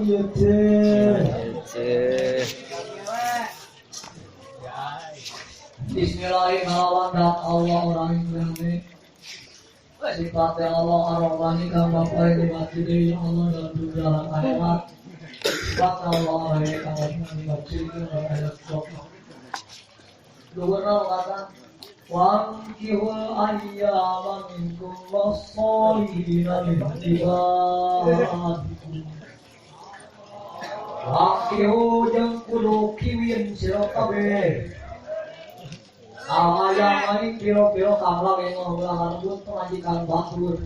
Yece. Bismillahirrahmanirrahim. Allah orang yang sifatnya Allah ar-Rahmani kang bapa nikmati deui Allah dalam dunia lan akhirat. Sifat Allah orang kang nikmati deui dalam akhirat. Luhurna kata wankihul ayyama minkum was-solihina min ibadikum. Wankihu jeung kudu kiwin sira kabeh. Alayang ini piro-piro kang lagi ngolah rambut majikan batur.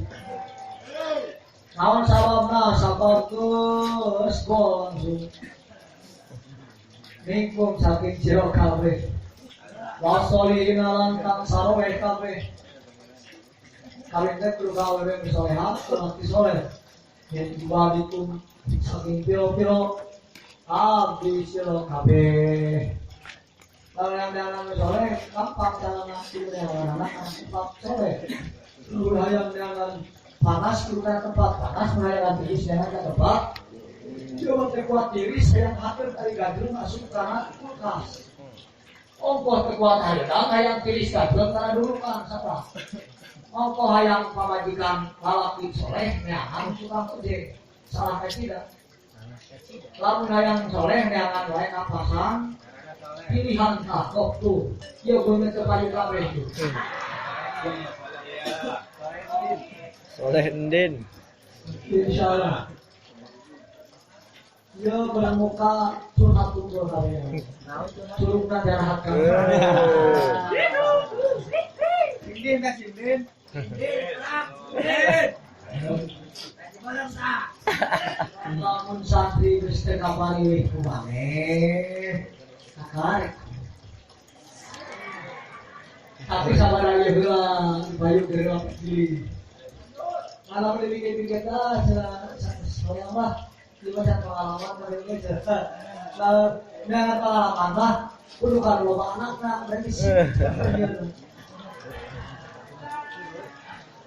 Naon sababna sabab geus gol langsung. Minkum saking sira kabeh. Wasolihina lan kang saroweh kabeh. Kawin teh kudu ka awewe nu solehat, laki soleh. Yen ibadikum saking piro-piro abdi sira kabeh. Kalau yang dalam soleh, gampang dalam nasi dengan anak tempat soleh. Lu hayang dengan panas, lu kan tempat panas, hayang tiris dengan tempat. Coba terkuat tiris, hayang hampir kali gandrung masuk karena kulkas. Ongkoh terkuat hayang, hayang tiris gandrung karena dulu kan siapa? Ongkoh hayang pamajikan lalaki soleh, neangan suka ojek. Salah tidak? Lamun hayang soleh, neangan wae kapasan. Pilihan kok tuh, ya gue terpayu kabeh itu. Soleh Endin. Insyaallah. Ya bermuka curhat tunggu kalian. Curugna jarahat kamu. Indin dah Indin. Indin. Lamun santri geus teu kapari kumaha. Tarik. Tapi sabar aja heula, bayu geura pilih. Kalau dipikir-pikir tah cenah mah ieu mah pengalaman mereka cenah. Lalu dengan pengalaman mah kudu ka loba anakna berarti sih.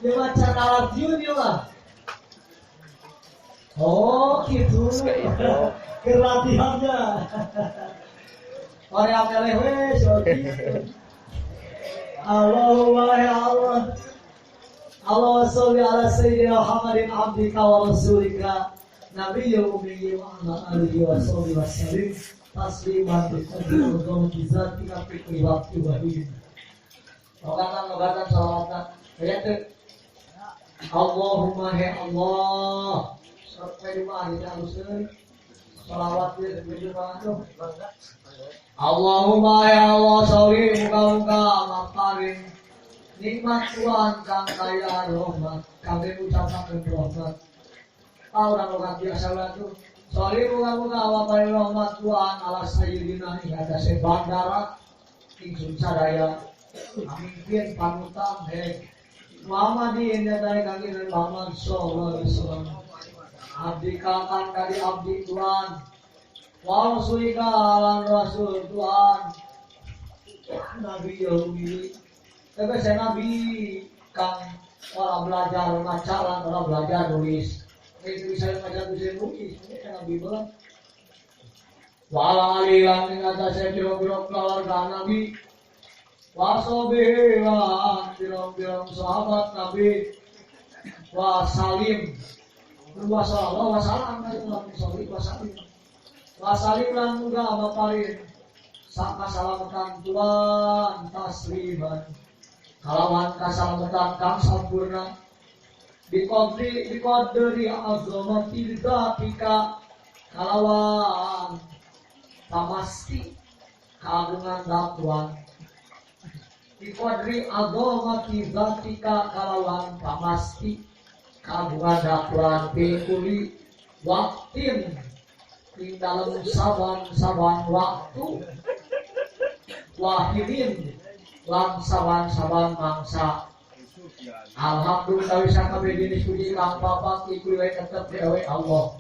Ieu mah cara latihan ieu mah. Oh, gitu. Kelatihannya. Orang meleh we sogi. Allahumma ya Allah. Allahumma sholli ala sayyidina Muhammadin abdika wa rasulika nabiyil ummi wa ala alihi wa sahbihi wa sallim tasliman bi qadri wa zatika fi kulli waqtin wa hin. Logatan salawatna. Aya teu. Allahumma ya Allah. Sampai rumah kita haluskeun. Salawat ieu tujuh banget. Allahumma ya Allah sholli muka-muka maparin nikmat Tuhan kang kaya rahmat kami ucapakeun rahmat. Urang logat biasa lah tuh. Sholli muka-muka maparin rahmat Tuhan ala sayyidina ing atase bandara ingsun sadaya amimpin panutan he Muhammadin nyata kang Muhammad sallallahu alaihi wasallam. Abdi kang kadi abdi Tuhan wa rasulika lan rasul Tuhan Nabi Yahudi tapi saya Nabi kang orang belajar maca lan orang belajar nulis itu bisa maca bisa nulis ini Nabi banget wa ala alihi lan ing atase pira-pira keluarga Nabi wa sahbihi lan pira-pira sahabat Nabi wa salim wa sallallahu wa salam wa salim wasalim lan muga maparin sak kasalamatan Tuhan tasliman kalawan kasalamatan kang sampurna biqadri biqadri azamati dzatika kalawan pamasti kagungan Tuhan biqadri azamati dzatika kalawan pamasti kagungan Tuhan pikuli waktin di dalam saban-saban waktu wahidin lan saban-saban mangsa. Alhamdulillah bisa kabeh jenis puji kang papat iku wae tetep dewe Allah.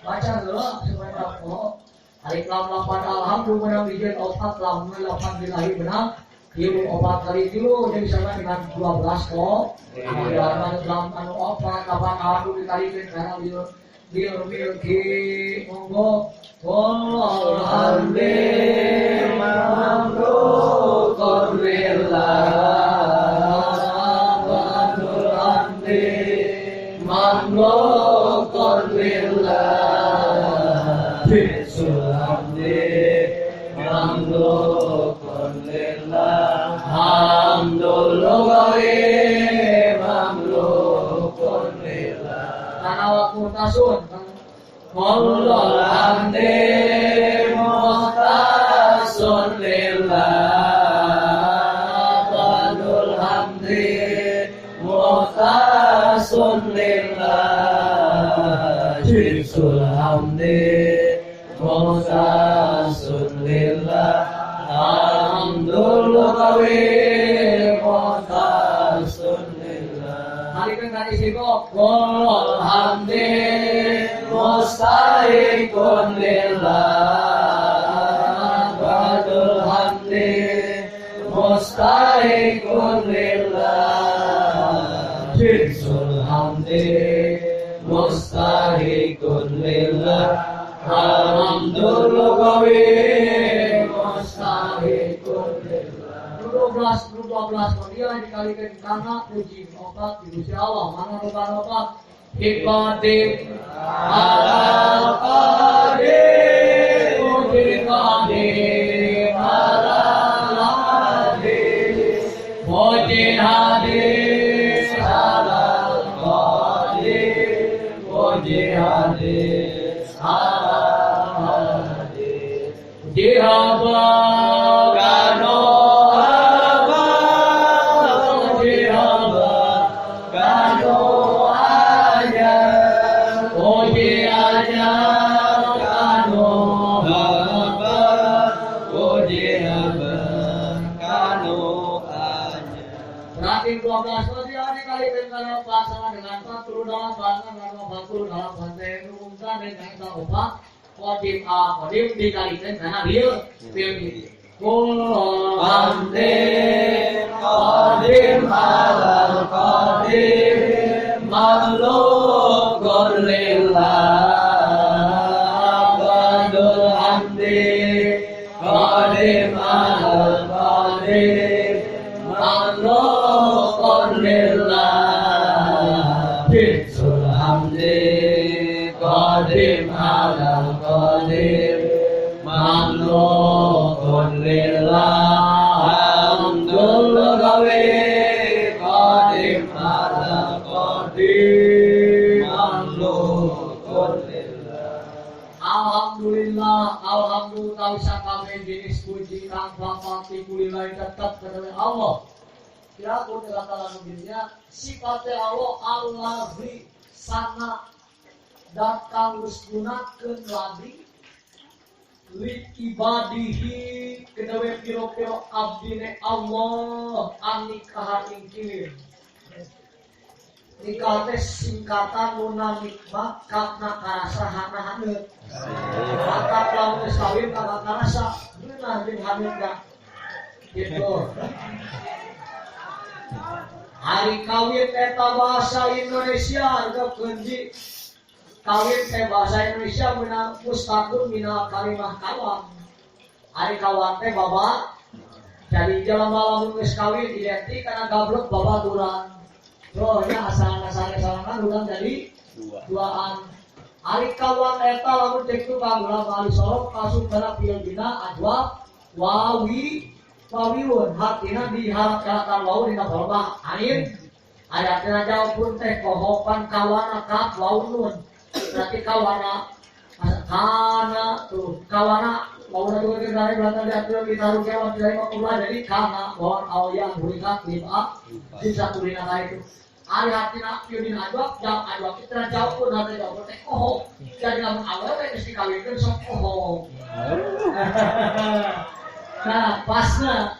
Baca heula supaya apa? Alif lam lapan alhamdulillah menang dijieun opat lam lapan billahi menang tilu opat kali tilu jadi sama dengan 12 kok. Anu lam anu opat lapan alhamdulillah dikalikeun kana bil milki monggo wallahu mamlukun lillah badul hamdi mamlukun lillah bisul hamdi mamlukun lillah hamdulillah mamlukun lillah tanawak murtasun Kullul hamdi muhtasun lillah Kullul hamdi muhtasun lillah Jinsul hamdi muhtasun lillah Hamdul qawi muhtasun lillah Harikan tadi sibuk Kullul hamdi mustahiqun lillah badul hamdi mustahiqun lillah jinsul hamdi mustahiqun lillah hamdul qawi mustahiqun lillah 12 dia dikalikan karena puji opat di Gusti Allah mana rupa opat Iqadim alal qadim Qadim alal hadis Puji hadis alal qadim Puji hadis alal hadis Dihaba kano haba Dihaba kano Puji aja kano haba Puji haba kano aja. Berarti 12 dia dikali dengan pasangan dengan 48 dengan 48 teh umumkan dengan opat kodim a kodim dikalikan karena bil bil kullu hamdi qadim alal qadim mamlukun lillah badul hamdi qadim alal qadim mamlukun lillah bintul hamdi qadim alal qadim mamlukun lillah hamdul qawi qadim alal qadim mamlukun lillah. Alhamdulillah, alhamdulillah sakabeh jenis puji kang bapa tikulilai tetep kepada Allah. Ya pun kata dunia sifatnya Allah allazi sana datang geus gunakeun ladi li ibadihi kedawe piro-piro abdine Allah anikah ing kiwin. Nikah teh singkatan muna nikmat kapna karasa hana haneut. Maka lamun geus kawin kagak karasa geunah jeung haneut da. Gitu. Hari kawin eta bahasa Indonesia itu kunci. Kawin teh bahasa Indonesia menang mustaqul minal kalimah kawan. Hari kawan teh baba. Jadi jelema lamun geus kawin identik kana gablek babaturan. Loh, ya asalan-asalan urang jadi duaan. Ari kawan eta lamun cek tukang ulama ahli sorok kasub kana fil bina ajwa wawi wawiun hartina diharap-harapkan wau dina kolbah ain ayatna jauh pun teh kohopan kawana ka wau nun berarti kawana kana tuh kawana wau na juga dari belakang diatur ditaruh kewan dari makulah jadi kana wawan awya hurikat lima di satu dina itu ari hatina pieu ajwa jauh ajwa kita jauh pun hati jauh teh koho jadi lamun awewe teh geus dikawinkeun sok koho. Nah, pasna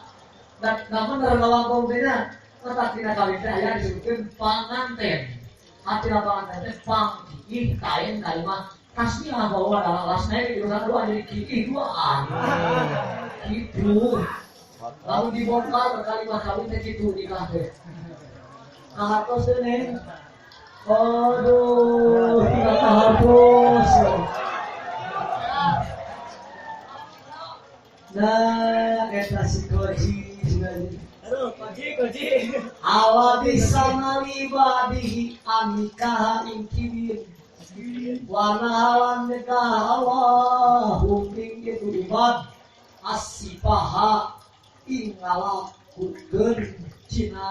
namun dalam lawang teh letak dina kawin teh aya disebutkeun panganten. Hatina panganten teh pang kikih kain kalimah kasmiah bahwa dalam lasna di urusan dua jadi kikih duaan. Gitu. Lalu dibongkar kalimah kawin teh kitu nikah teh. Kahartos teh neng. Aduh, kata hapus. Nah, eta si koji. Aduh, koji, koji. Awadi sanali badihi amikaha ingkibir. Wana halan nikah Allah hukum itu ibad asipaha ing ngalakukeun cina.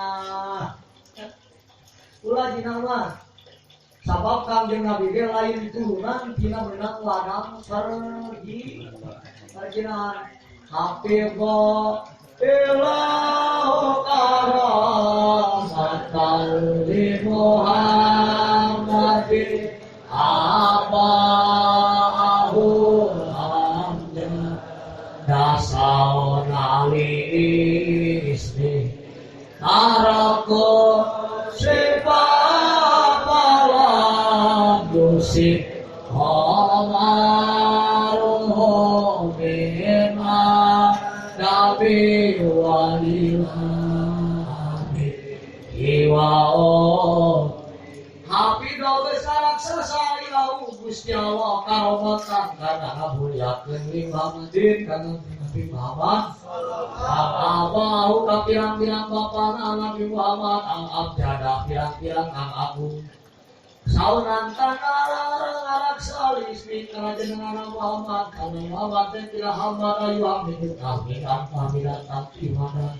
Ulah cina mah sabab Kangjeng Nabi ge lain turunan tina menang ladang pergi perjinahan. Hafidho ilahu karamatan li Muhammadin abahu hamdan dasauna li ismi tarako sifapalam yusif homaruhu bima nabi walilami iwao hafidho besar ilahu Gusti Allah karomatan kana ngamuliakeun li Muhammadin kana Nabi Muhammad abahu ka pirang-pirang bapana Nabi Muhammad ang abjada pirang-pirang ang agung saunan tanah salismi kana jenengan Muhammad kana Muhammad teh tidak hamad ayu hamid kamilan kamilan tamana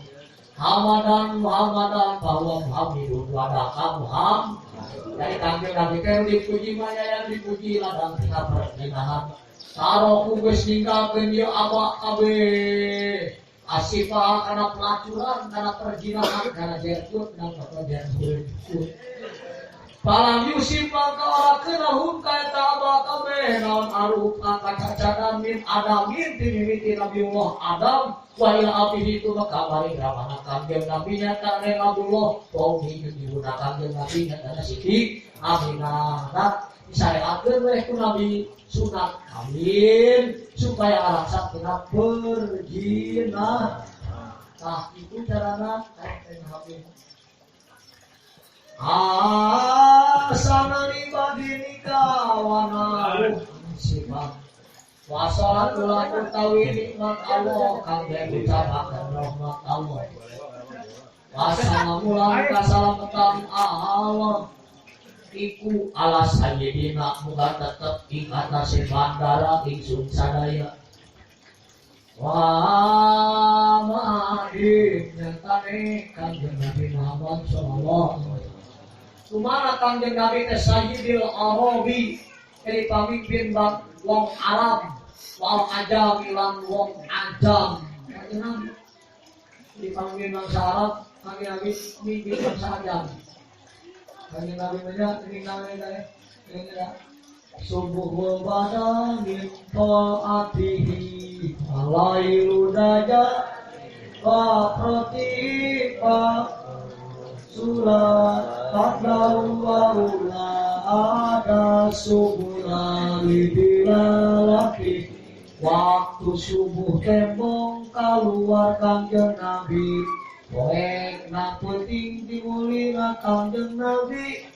hamadan Muhammadan bahwa Muhammadun wadaka Muhammad. Jadi Kangjeng Nabi teh dipuji mah yang dipuji ladang tina perjinahan. Taroku geus ninggalkeun ieu aba kabeh. Asifa kana pelacuran, kana perjinahan, kana jerkut, kana jerkut. Palang Yusuf mangka ora kenahum ka eta aba kabeh naon arupa kacacadan min adamin ti mimiti Nabiullah Adam wa ila abihi tu maka bari ramana Kangjeng Nabi nyata ning Abdullah wa ummi jeung ibuna Kangjeng Nabi nyata Siti Aminah. Nah, disyariatkeun weh ku Nabi sunat kawin supaya araksa kena perjinah. Tah itu carana kawin. Asana libadinika wana sifat wasalatu lan utawi nikmat Allah kang den ucapaken rahmat Allah wassalamu lan kasalamatan Allah iku ala sayyidina muga tetep ing atase bandara ingsun sadaya wa ma'adin nyatane Kangjeng Nabi Muhammad sallallahu alaihi wasallam. Kumana Kangjeng Nabi teh sayyidil Arabi, jadi pamimpin bak wong Arab, wal ajam lan wong ajam. Kangjeng Nabi jadi pamimpin bangsa Arab, Kangjeng Nabi pemimpin bangsa ajam. Kangjeng Nabi banyak ini namanya teh, ini ya. Subuh bada min taatihi alailu daja wa pratipa surat qadawula ada subula lidilalaki. Waktu subuh tembong keluar Kangjeng Nabi poek na penting dimulina Kangjeng Nabi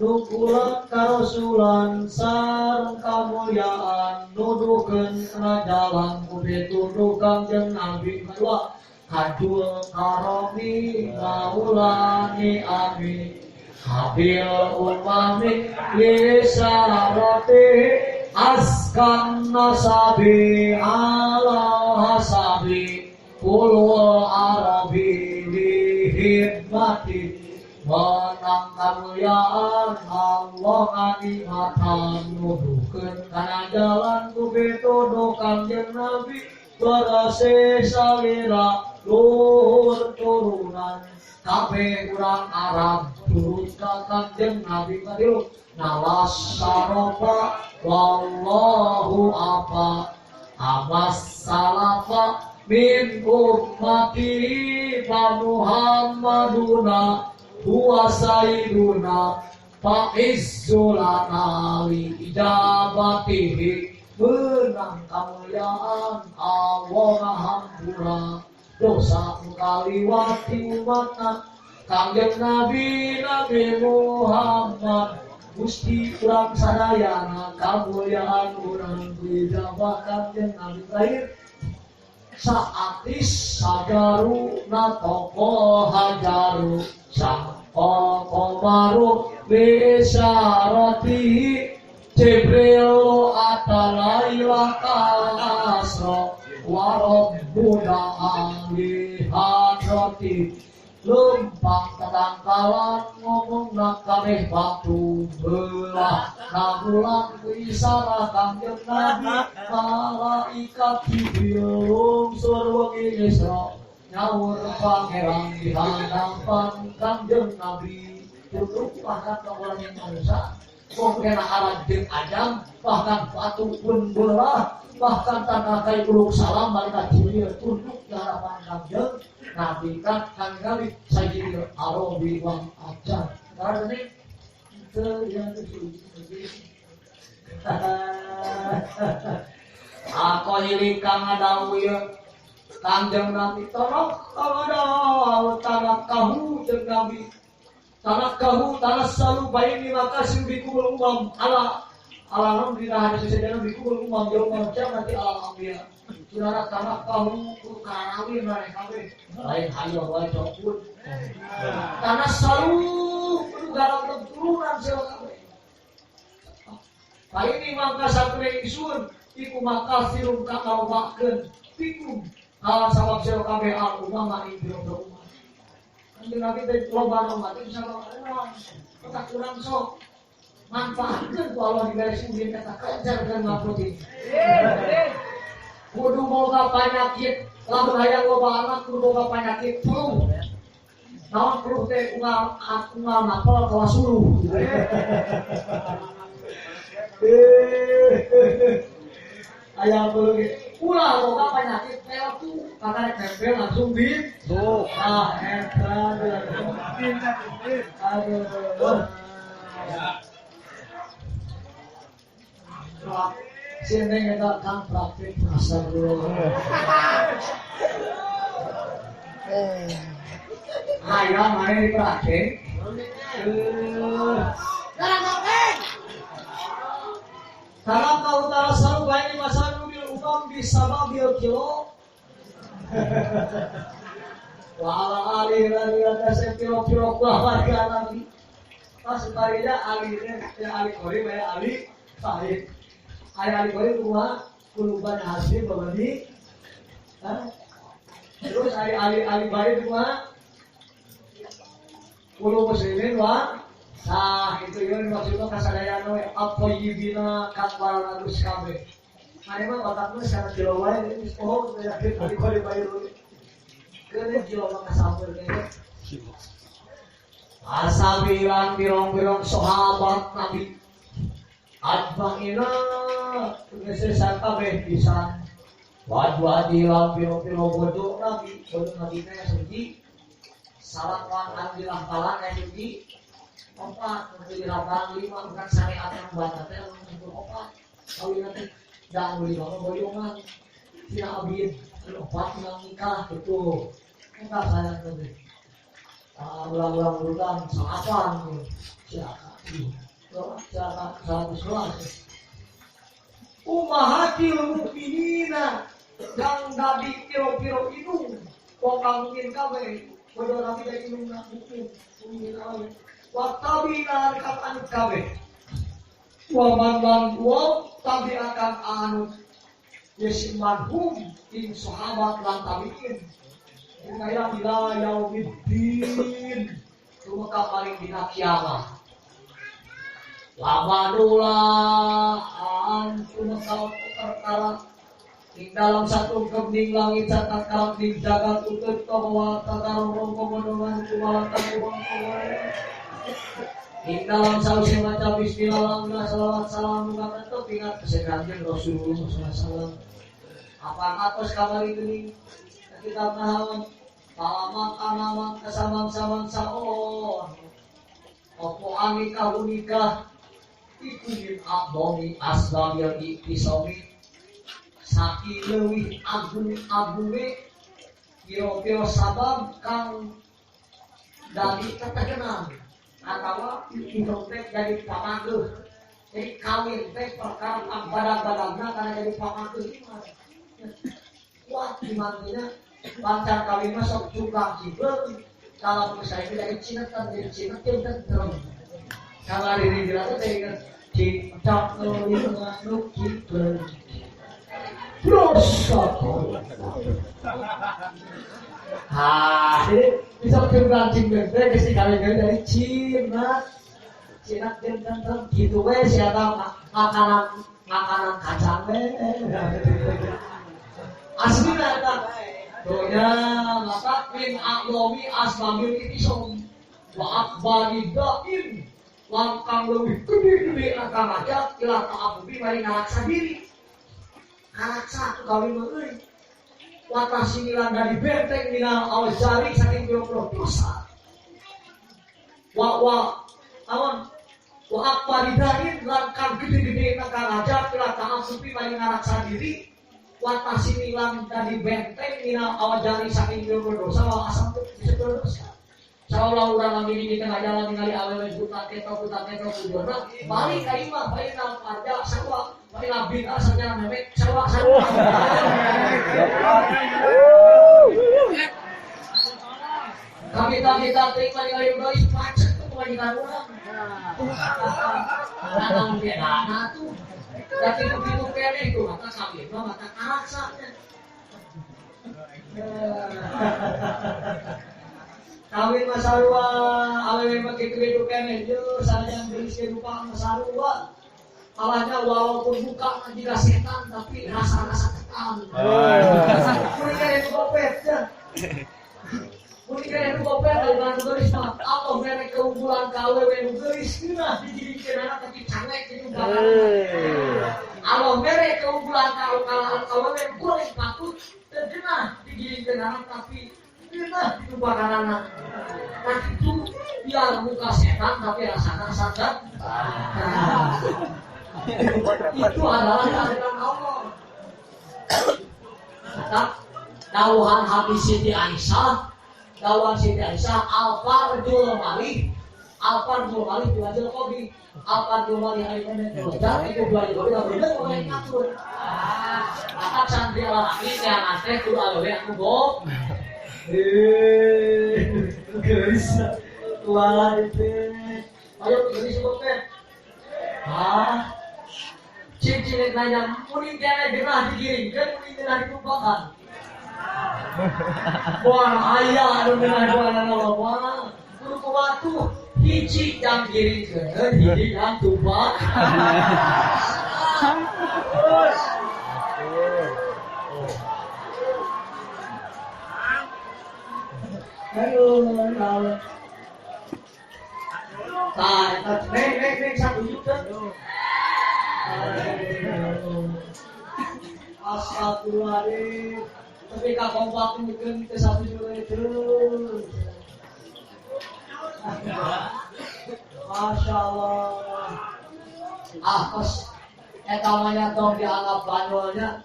nukulan karasulan sareng kamulyaan nuduhkeun kana jalan kudu tunduh Kangjeng Nabi kadua kadul karomi maulani ami habil umami lisarati askan nasabi ala hasabi kulul arabi lihidmati menang kamulyaan Allah nganikmatan nuduhkeun kana jalan ku pituduh Kangjeng Nabi berasih salira luhur turunan kabeh urang Arab turut ka Kangjeng Nabi kadilu nalas sarofa wallahu apa amas salafa min ummati fa Muhammaduna huwa sayyiduna fa izzulana li ijabatihi menang kamulyaan Allah ngahampura dosa kaliwati umatna Kangjeng Nabi Nabi Muhammad Gusti urang sadayana kamulyaan urang ijabah Kangjeng Nabi lahir saatis sagaru natoko hajaru sangko komaru bisarati Jibril atalailah kalasro warobbuna ahli hadrati lempang tetangkalan ngomong nak kabeh batu belah nabulan wisara Kangjeng Nabi malaikat Jibril lungsur wengi Isra nyaur pangeran di hadapan Kangjeng Nabi tutup bahkan orang yang manusia wong kena arah jeung ajam bahkan batu pun belah bahkan tanah kai uluk salam malaikat Jibril tunduk di hadapan Kangjeng Nabi kan Nabi Sayyidil Arabi wal Ajam. Karena ini itu yang aku hiling kang ngadawuh ieu Kangjeng Nabi torok kang ngadawuh tanah kahu jeung Nabi tanah kahu tanah salu baini maka simbikumul umam ala ala nam dina hadis sejarah bikumul umam yaumul kiamati ala anbiya. Saudara tanah kahu karawin maneh kabeh lain hayo wae coput tanah salu kudu garap turunan sira kabeh. Ini mangka satune ingsun iku maka sirum kang ngalobakeun pikum ala sabab sira kabeh al umama ing pira-pira umat. Kanjeng Nabi teh loba umat itu sabab urang kurang sok manfaatkeun ku Allah dibere sungguh kata kejar ngaputi. Kudu boga panyakit, lamun hayang loba anak kudu boga panyakit flu. Naon flu teh unggal unggal napel kawas suluh. Aya flu ge. Ulah boga panyakit peltu, karek nempel langsung bin. Tuh. Ah eta. Aduh. Sini kita kang praktik astagfirullah. Ayo mari praktik. Karena kau utara salu baini masanu bil umam bisa bil kilo. Wa ala ali lan kasep kilo-kilo warga Nabi. Pas barina ali teh ali kori bae ali sahih. Ari ali kori kumaha kuluban hasil babadi. Terus ari ali ali bari kumaha kulu muslimin wa sah itu ieu maksudna kasadayana we athayyibina kang alus kabeh. Mane mah otakna secara kilo wae geus poho yakin ali kori bari. Keun kilo mah kasampeurkeun teh. Asabilan pirong-pirong sahabat Nabi ajmaina geus sakabeh pisan wajwadi lan pirong-pirong bodoh Nabi bodoh Nabi teh suci salapan andilah kalan suci opat dilapan lima bukan syariat yang baca teh langsung opat kawin teh dan beli mah boyongan tina abid opat nang nikah gitu eta sayang teh ulang-ulang salapan siapa siapa salah umahatil mukminina kang dadi piro-piro inung wong kang mungkin kabeh bodoh nabi teh inung mukmin mukmin kabeh wa tabi'an kang anut kabeh wa man lan wong tabi akan anut yasimanhum ing sahabat lan tabi'in kaya bila yaumiddin tumeka paling dina kiamat lamanula tumeka perkara ing dalam satu kening langit satakal ning jagat utut kawa takarong komodoman kumalatan ubang ing dalam sausi maca bismillah lan salawat salam muga tetep ingat kesekanjeng Rasulullah sallallahu alaihi wasallam apa atos kamari geuning kita naon palaman anaman kesamang-samang saon opo anikah unikah iku min abdomi asbab iktisomi saki leuwih agung-agunge piro-piro sabab kang Dari terkenal atau itu teh jadi pamangkeuh. Jadi kawin teh perkara badag-badagna karena jadi pamangkeuh iman. Wah, imannya lancar kawin mah sok cukang cibeung. Kalau misalnya jadi cinetan, jadi cinetin tentrem. Kalau diri jelas teh ingat cicak lima nu cibeung. Ah, jadi bisa cukang cibeung teh geus dikawinkeun dari Cina. Cina tentrem gitu we sia makanan makanan kacang we. Asli eta. Donya maka min a'lomi asbabil itisom wa akbari da'in langkang leuwih gede-gede akang aja ila ta'abubi mari ngaraksa diri. Ngaraksa tu kawin mah euy. Wa tasinilan dari benteng minal awzari saking pira-pira dosa. Wa wa awan wa akbari da'in langkang gede-gede akang aja ila ta'abubi mari ngaraksa diri. Watasi nilang tadi benteng minal awajari saking pira dosa wa asam bisa dosa. Saolah urang ngambil di tengah jalan ningali awewe buta ketok kudona balik ka imah bae parja sarua bae bid'ah sarjana memek sarua sarua. Kami kita teh ningali geus pacet tuh pamajikan urang. Nah, bedana tuh. Tapi begitu keneh tuh maka kawin mah maka karaksa. Kawin mah sarua, awewe mah kitu-kitu keneh jeung sanajan geulis kehidupan mah sarua. Alahnya walaupun buka jika setan tapi rasa-rasa tekan. Mun keneh nu gopet ya. Mun keneh nu gopet dari nu geulis mah Allah mere keunggulan ka awewe nu geulis geunah dijidikeunana tapi cangek kitu bae. Allah mere keunggulan ka awewe goreng patut teu geunah digiringkeunana tapi geunah ditumpakanana. Nah itu biar muka setan tapi rasana sadar. Nah, itu adalah keadilan Allah. Maka dawuhan hadis Siti Aisyah, dawuhan Siti Aisyah al-fardul malih, al-fardul malih diwajil qobi, al-fardul malih ari dan itu dua qobi bener oleh ngatur. Maka santri lalaki yang teh kudu awewe anu go. Geus kuala itu. Ayo geus teh. Ah. Cicing nanya muni kene geunah digiringkeun muni geunah ditumpakan. Wah, aya anu geunah duanana mah. Kudu kumaha tuh hiji jang giringkeun, hiji jang tumpak. Aduh, naon. Tah, eta nek satu juta. Astagfirullahaladzim. Tapi kak kompak mungkin ke 1 juta terus. Masya Allah. Ah, kos eta mah tong dianggap bandolnya.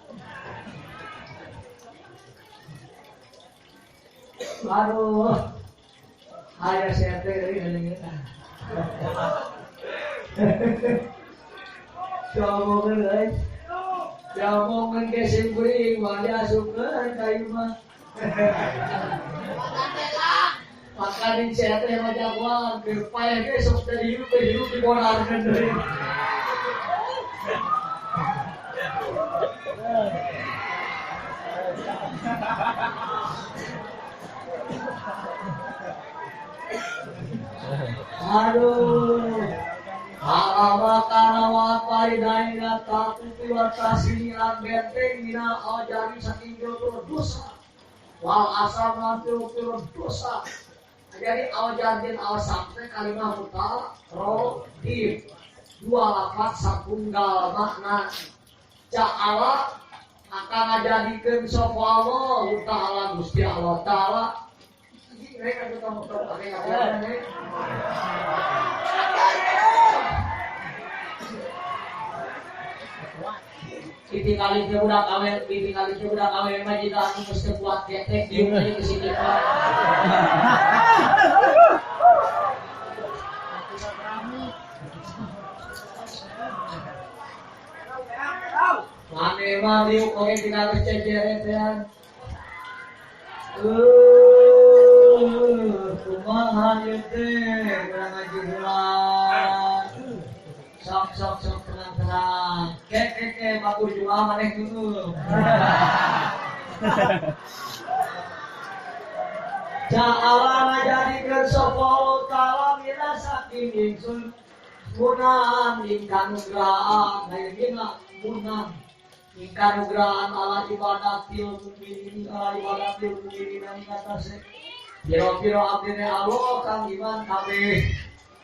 Aduh, ayah saya teh ini. Diomongin guys, diomongin ke simkuring, wah diasupkeun ka ieu mah. Makanin saya teh mah jagoan, keur payah ge sok teh hirup hirup diborarkeun deui. Aduh, alama kana wa paridaina takupi wa tasinilan benteng mina awjari saking pira dosa wal asam lan pira dosa. Jadi awjar jeung awsam teh kalimah mutaradif, dua lafaz satunggal makna. Ja'ala akan ngajadikeun sapa Allah ta'ala Gusti Allah ta'ala. Mereka juga mau tahu apa ditinggalin ke budak awe, ditinggalin ke budak awe mah jika anu geus teu kuat ketek diuk deui ke si Tipa. Santri mah diuk oge tinggal ceceretean. Kumaha ieu teh urang ngaji heula. Sok sok sok tenang-tenang. Ke ke ke batur jual maneh geuneuh. Ja'ala ngajadikeun sapa ta'ala mina saking ingsun munan ing kanugrahan ayeuna munan ing kanugrahan ala ibadatil mukminin ala ibadatil mukminin ing atase pira-pira abdine Allah kang iman kabeh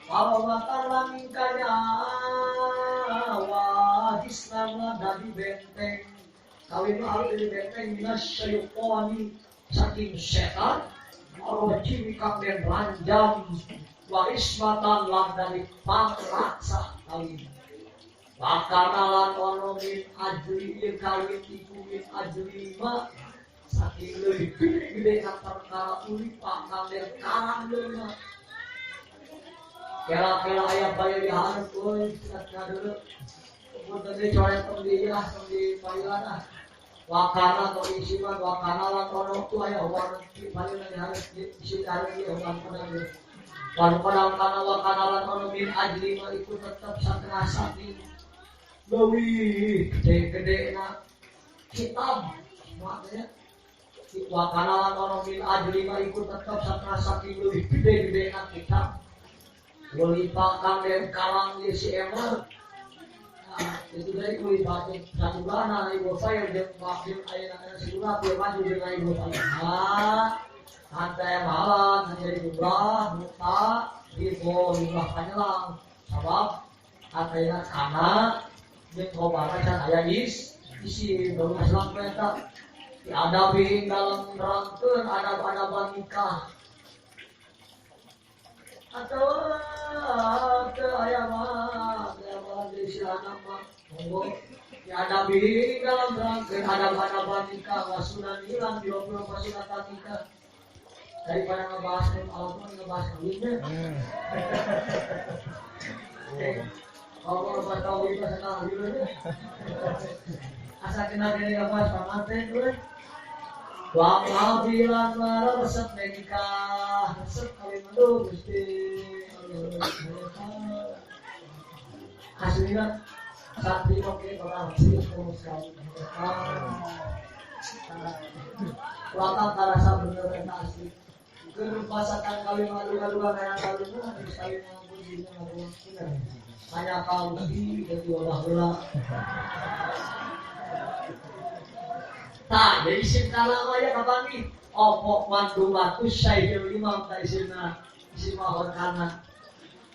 warahmatan lan ing kanyawa Islam lan dadi benteng kawin harus jadi benteng minas syaitani saking setan arwajim kang den ranjam wa ismatan lan dari pangraksa kawin wakana lan ono min ajli ieu kawin iku min ajli ma saking leuwih gede-gede perkara uripa kang den karang deui kela-kela aya bae di hareup euy sakeuna punten deui coret tong di ieu tong di payuan ah wakana atau isiman wakana lan ono tu aya wan paling harus isi harus di wan padang wan padang kana wakana lan ono min ajli ma iku tetep satengah saking leuwih gede-gedena kitab maknanya wakana lan ono min ajli ma iku tetep satengah saking leuwih gede-gedena kitab walipa kang den kalang ieu si emah. Itu dari kulit batu satu bulan ibu saya jeung wakil ayeuna kana segula teu maju jeung ibu saya. Nah, santai malam jadi jumlah muta ibu jumlah panyelang sabab ayeuna kana jeung kobara can aya isi baru Islam eta diadabi dalam nerangkeun adab-adaban nikah. Atau ke aya mah anak mah monggo diadabi dalam rangka adab-adaban nikah wasunan hilang piro-piro pasunatan nikah daripada ngebahas Allah ngebahas kawinnya. Kalau ngebahas kawin bahasa kawin asa kena kene ngebahas panganten euy. Wa bilan mara resep nikah resep kawin aduh Gusti aslinya santri oke orang serius sekali. Welakang karasa bener eta asli. Keur pasakan kawin malu-malu kaya kawin mah geus kawin ngampun dina ngampun. Hanya kausi jadi olah heula. Tah jadi isim kalama ya kapan nih? Opo mandumatu sayyidul imam ta isimna isim mahon kana.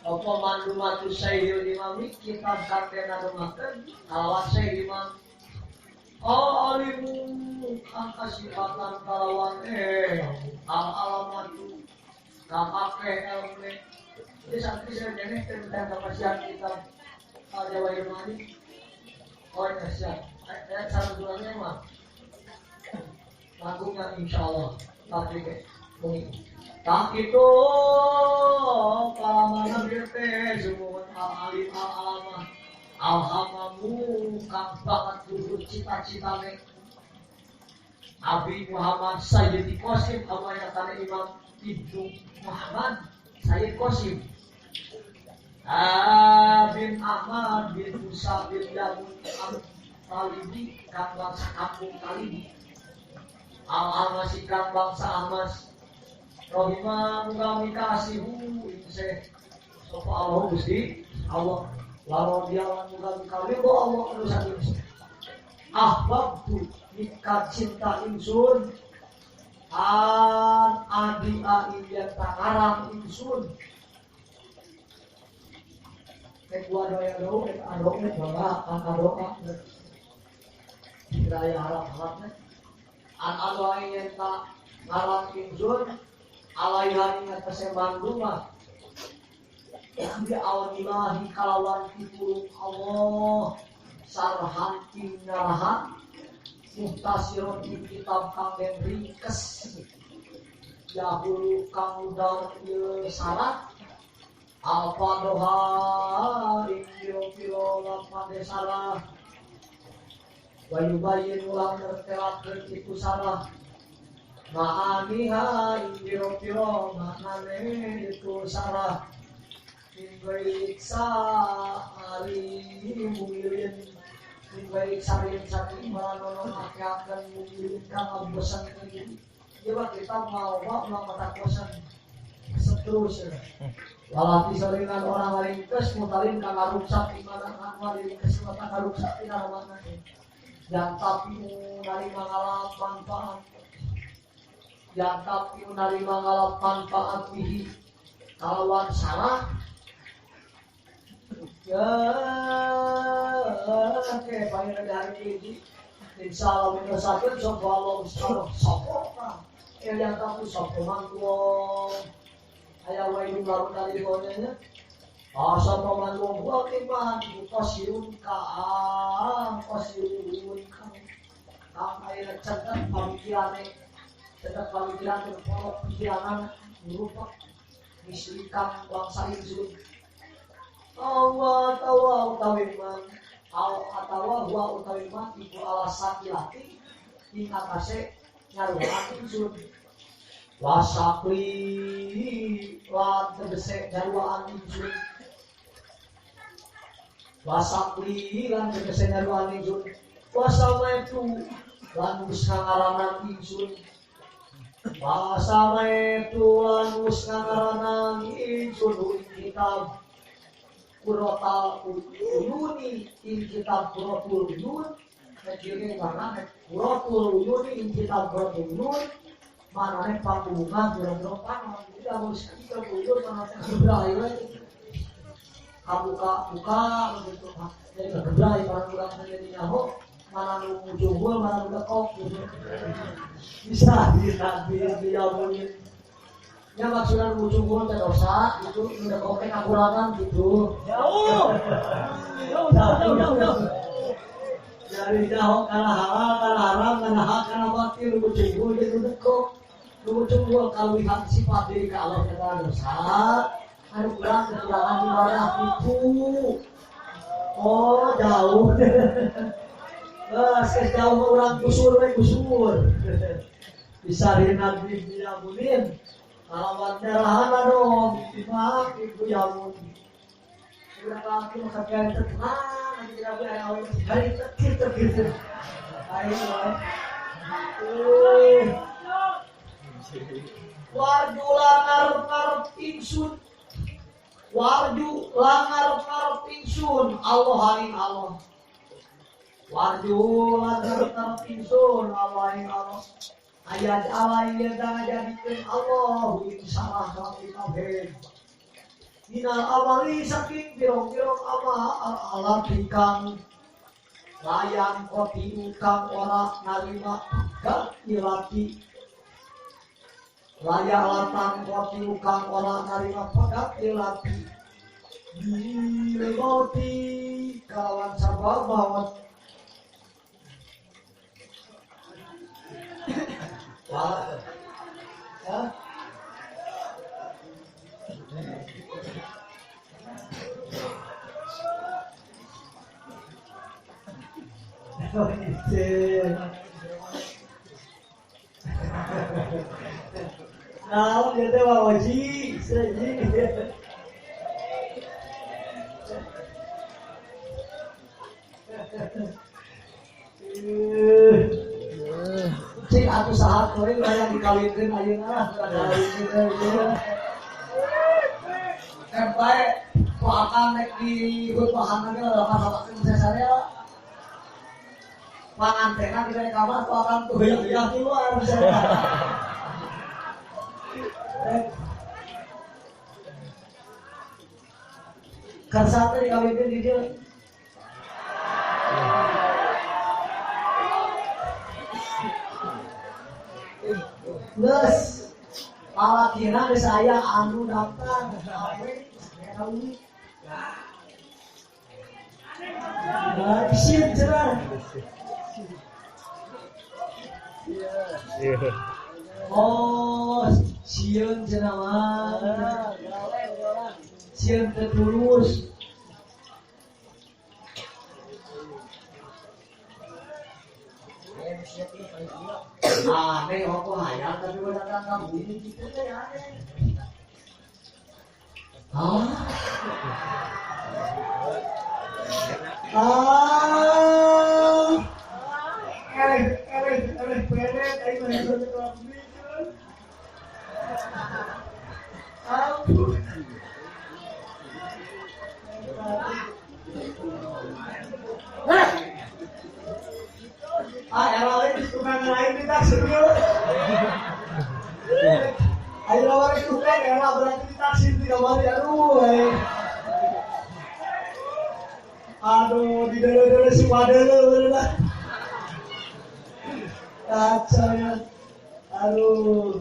Apa mandumatu sayyidul imam kitab kantena rumakeun kalawan sayyid imam. Oh alimu kang kasifatan kalawan al alamatu kang akeh elmune. Jadi santri saya deneh tentang kapasian kitab Al Jawahir Ma'ani. Oh ya siap. Ayat satu duanya mah lagunya insyaallah tapi mungkin. Tak itu palamana birte sumuhun al-alim al-alamah alhamamu kang banget luhur cita-citane Abi Muhammad Sayyidi Qasim amayatane Imam Ibnu Muhammad Sayyid Qasim bin Ahmad bin Musa bin Yamun Al-Talibi kang bangsa kampung Talibi Al-Almasi kang bangsa Ahmas Rohimah mugami kasihu inseh sapa Allah Gusti Allah laro dia lan mugami kawin Allah anu saking ahbabtu mika cinta ingsun an adi a yen tangarang ingsun nek gua doa doa nek adoa doa an adoa daya harap-harapnya an adoa yen ta ngarang ingsun alaiha ing atase mandumah bi aunillahi kalawan pitulung Allah sarhan ing ngarahan muhtasiron ing kitab kang den ringkes yahulu kang udar ieu syarat alfadoha ing piro-piro lapade salah Wa yubayyin ulang ngertelakeun itu salah ma'aniha ing pira-pira maknane itu salah ing sari mungilin ing baik sari saking maranono akeaken mungilin kang bosan ieu mah kita mau mata bosan seterusnya. Walati salingan orang ringkes mutalin kang ngaruksak di mana ringkes mata ngaruksak dina mana yang tapi narima ngalap manfaat yang tapi narima ngalap manfaat bihi kalawan salah ya oke paling ada hari ini insyaallah meneruskan sapa Allah sapa yang tapi sapa mangko aya wae baru tadi pokoknya sapa man wong wakiman qasirun ka qasirun ka aya cetek pamikirane cetek pamikiran terpolok pikiran rupak mislikan bangsa insun Allah tawa utawi man atawa huwa utawi man iku ala sakilati ing atase nyaruhan insun wasakli lan tegese nyaruhan insun wasakli lan tegese nyaruhan insun wasamaitu lan wis ngaranan insun wasamaitu lan wis ngaranan insun kitab Qurratul Uyuni ing kitab Qurratul Uyun kene maknane Qurratul Uyuni ing kitab Qurratul Uyun manane pambunga durung panon jadi lamun kita bujur manane gebrai we kabuka-buka begitu jadi gebrai barang urang jadi nyaho mana nu mujunggul mana nu dekok gitu bisa diamunin ya maksudnya mujunggul teh dosa itu nu dekok teh kakurangan gitu jauh jauh jauh jauh jauh dari jauh kana halal kana haram kana hak kana batil mujunggul jeung nu dekok nu kaluwihan sifat diri ka Allah eta dosa anu kurang kekurangan ibadah itu oh jauh geus jauh urang kusur we kusur bisa rina diamunin kalawan darahana dong imam ibu yamun urang laki maka kaya tenang nanti tidak boleh awal hari terkir ayo warju langar ingsun warju langar ingsun Allah hain Allah warju langar ingsun Allah hain Allah ayat Allah yang ngajadikeun Allah ing salah laki kabeh minal amali saking pirang-pirang amal alam kang layang koti kang ora narima gak ilati layak latang koti kang ora narima pagat ilati bil mauti kalawan sabab maut wah hah oh gitu. Nah, dia teh waji, saji. Cik atuh saha teuing hayang dikawinkeun ayeuna lah, dikawinkeun. Bae ku akang nek di khutbahan ge lawan sasarea. Pangantena di kamar ku akang tuh hoyong-hoyong keluar. Karsa teh dikawinkeun di dieu. Geus lalakina geus aya anu daftar awe kawin. Nah, sieun cenah. Oh, sieun cenah mah. Sieun teu tulus. Aneh aku hayang tapi udah datang ka bumi kitu teh aneh. Ah. Ah. Eleh penet aing mah hayang ka bumi. Ampun. Ah, era lain tukang lain ditaksir yuk. Ayo lawan tukang era berarti ditaksir tidak balik. Aduh, aduh, di dada-dada si padele bener. Kacau ya. Aduh.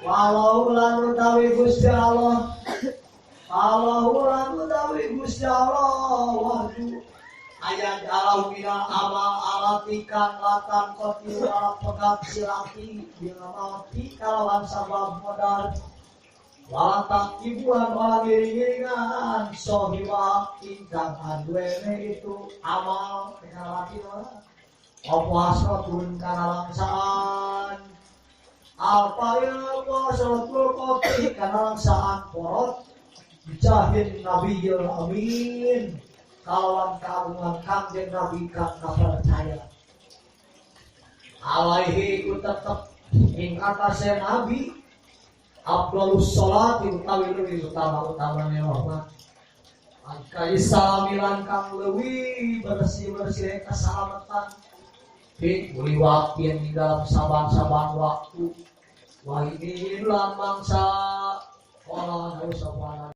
Walau lan utawi Gusti Allah. Allahu lan utawi Gusti Allah wahdu ayat alau bina amal alatikan latan kotil ala pegat silati bila mati kalawan sabab modal walantak ibuan wala ngiring-ngiringan sohiwa ingkang aduene itu amal dengan laki wala apa hasratun kana langsaan alpail apa hasratul kopi kana langsaan porot bijahin nabiyul amin kawan kagungan kanjeng Nabi kang kapercaya alaihi ku tetep ing atase Nabi afdhalus sholati utawi leuwih utama-utamane rahmat angkai salamilan kang leuwih bersih-bersih keselamatan fi kuli waktin di dalam saban-saban waktu wa ini lan mangsa kala sapa